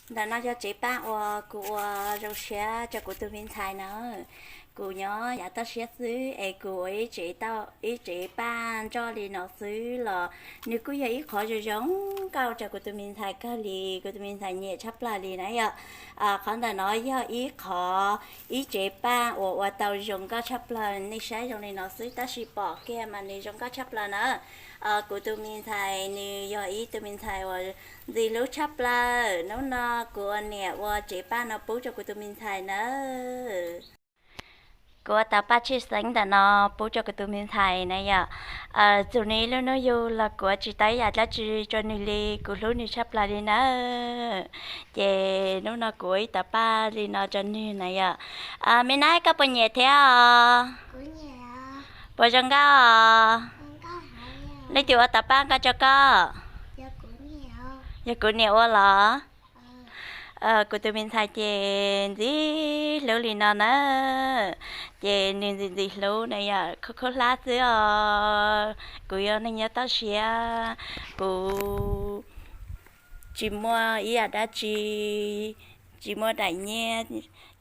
Ntawm no yog tsev paj uas kuv ua zoo siab rau kuv tus me ntxhais na. Kuv nyob yav toj siab xwb es kuv ua ib tsev paj nroj li no xwb los nws kuj yog ib qhov zoo zoo nkauj rau kuv tus me ntxhais kawg li. Kuv tus me ntxhais nyiam tshaj plaws li na yom. Qhov ntawm no yog ib qhov, ib tsev paj uas ua tau zoo nkauj tshaj plaws. Nej saib zoo li no xwb tab sis pom kiag mas nws zoo nkauj tshaj plaws na. Kuv tus me ntxhais nws yog ib tug me ntxhais uas ntxim hlub tshaj plaws. Hnub no kuv ua niam ua tsev paj no pub rau kuv tus me ntxhais nawb. Kuv ua tau paj tshwj xeeb ntawm no pub rau kuv tus me ntxhais na yom. Txug nws ib lub hnub yug los kuv ua tsis tau ib yam dab tsi rau nws li, kuv hlub nws tshaj plaws li nawb. Ces hnub no kuv ua ib tauv paj li no rau nws na yom. Me nab, koj puas nyiam thiab os? Puas zoo nkauj os? Leej twg ua tauv paj nkauj rau koj? Yog kuv niam ua los? Kuv tus me ntxhais ces ntxim hlub li no na. Ces nws ntxim ntxim hlub na yom, khub khub hlab xwb os. Kuv yog neeg nyob toj siab, kuv tsis muaj ib yam dab tsi, tsis muaj daim nyiaj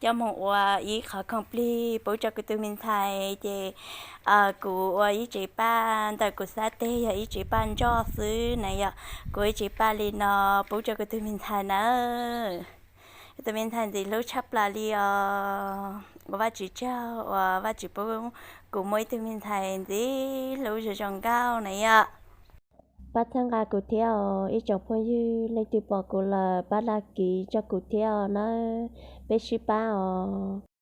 coj mus ua ib qhov khoom plig pub rau kuv tus me ntxhais ces kuv ua ib tsev paj ntawm kuv xab teg yog ib tsev paj nroj xwb na yom. Kuv ua ib tsev paj li no pub rau kuv tus me ntxhais nawb. Kuv tus me ntxhais ntxim hlub tshaj plaws li os. Ua Vajtswv tsaug uas Vajtswv pub kuv muaj ib tug me ntxhais ntxim hlub zoo zoo nkauj na yom. Pab txhawb nqa kuv thiab os ib tsoom phooj ywg, leej twg pom kuv lawm pab dag kiv rau kuv thiab os nawb. Peb sib pab os.